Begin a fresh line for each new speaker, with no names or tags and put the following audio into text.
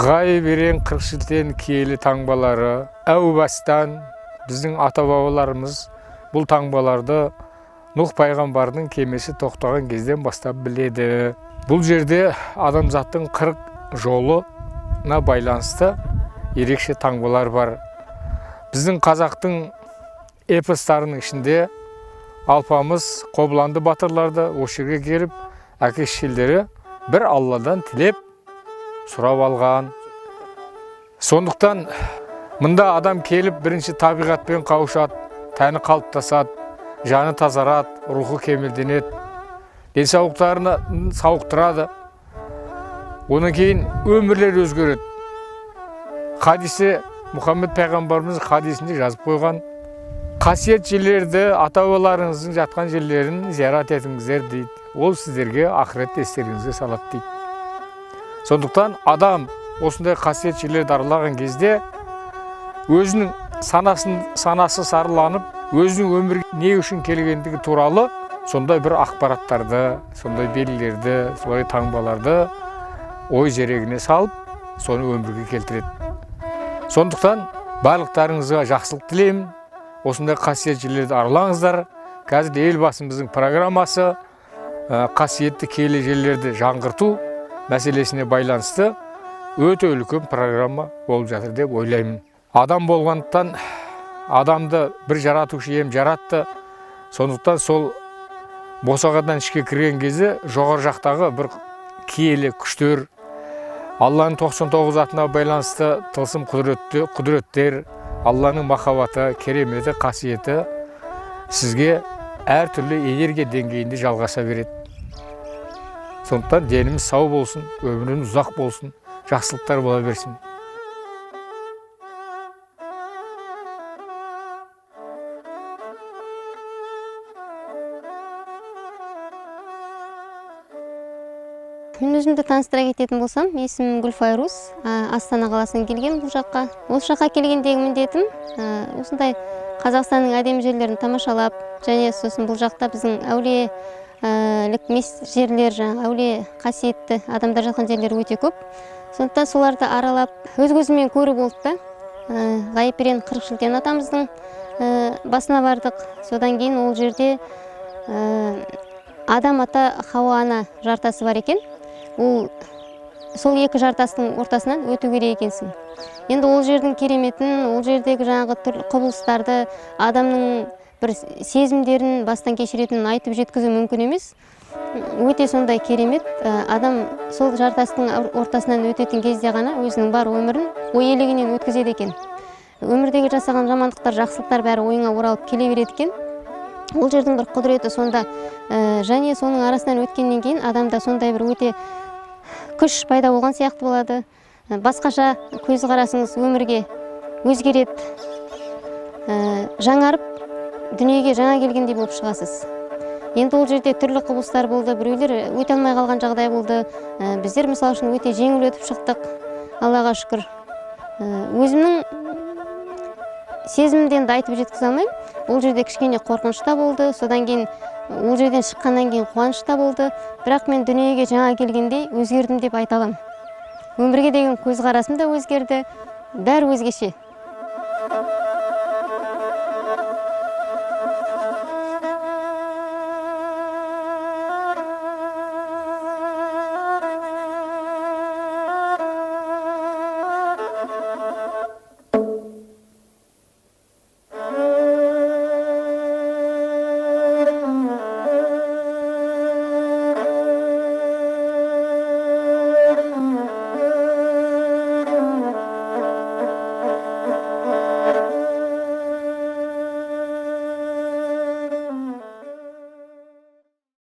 Ғайып Ерен 40 шілтен киелі таңбалары әу бастан біздің ата-бабаларымыз бұл таңбаларды Нұх пайғамбардың кемесі тоқтаған кезден бастап біледі. Бұл жерде адамзаттың 40 жолына байланысты ерекше таңбалар бар. Біздің қазақтың эпостарының ішінде Алпамыс, Қобыланды батырларды осы жерге келіп, әке шешелері бір Алладан тілеп сұрап алған. Сондықтан мұнда адам келіп бірінші табиғатпен қауышады, тәні қалыптасады, жаны тазарады, рухы кемелденеді, денсаулықтарын сауықтырады. Одан кейін өмірлері өзгереді. Хадисте, Мұхаммед пайғамбарымыз хадисінде жазып қойған: қасиет жерлерді, ата-бабаларыңыздың жатқан жерлерін зиярат етіңіздер дейді. Ол сіздерге ақыретті естеріңізге салады дейді. Сондықтан адам осындай қасиет жерлерді аралаған кезде өзінің санасы сарыланып, өзінің өмірге не үшін келгендігі туралы сондай бір ақпараттарды, сондай белгілерді, солай таңбаларды ой зерегіне салып, соны өмірге келтіреді. Сондықтан барлықтарыңызға жақсылық тілеймін. Осындай қасиет жерлерді аралаңыздар. Қазір Елбасымыздың программасы қасиетті киелі жерлерді жаңғырту мәселесіне байланысты өте үлкен программа болып жатыр деп ойлаймын. Адам болғандықтан адамды бір жаратушы ием жаратты. Сондықтан сол босағадан ішке кірген кезде жоғары жақтағы бір киелі күштер, Алланың 99 атына байланысты тылсым құдіретті, құдіреттер, Алланың махаббаты, кереметі, қасиеті сізге әртүрлі энергия деңгейінде жалғаса береді. Сондықтан деніміз сау болсын, өміріміз ұзақ болсын, жақсылықтар бола берсін.
Мен өзімді таныстыра кететін болсам, есімім Гүлфайрус, Астана қаласынан келген бұл жаққа. Осы жаққа келгендегі міндетім осындай Қазақстанның әдемі жерлерін тамашалап, және сосын бұл жақта біздің әулиелік жерлер, жаңағы әулие қасиетті адамдар жатқан жерлер өте көп. Сондықтан соларды аралап, өз көзіммен көру болды да. Ғайып Ерен 40 шілтен атамыздың басына бардық. Содан кейін ол жерде Адам ата, Хауа ана жартасы бар екен. Ол сол екі жартастың ортасынан өту керек екенсің. Енді ол жердің кереметін, ол жердегі жаңағы түрлі құбылыстарды, адамның бір сезімдерін бастан кешіретінін айтып жеткізу мүмкін емес. Өте сондай керемет, адам сол жартастың ортасынан өтетін кезде ғана өзінің бар өмірін ой елегінен өткізеді екен. Өмірдегі жасаған жамандықтар, жақсылықтар бәрі ойыңа оралып келе береді екен. Ол жердің бір құдіреті сонда, және соның арасынан өткеннен кейін адамда сондай бір өте күш пайда болған сияқты болады. Басқаша көзқарасыңыз өмірге өзгереді. Жаңарып, дүниеге жаңа келгендей болып шығасыз. Енді ол жерде түрлі құбылыстар болды, біреулер өте алмай қалған жағдай болды. Біздер мысал үшін өте жеңіл өтіп шықтық, Аллаға шүкір. Өзімнің сезімімді енді айтып жеткізе алмаймын. Ол жерде кішкене қорқыныш та болды, содан кейін ол жерден шыққаннан кейін қуаныш та болды. Бірақ мен дүниеге жаңа келгендей өзгердім деп айта аламын. Өмірге деген көзқарасым да өзгерді, бәрі өзгеше.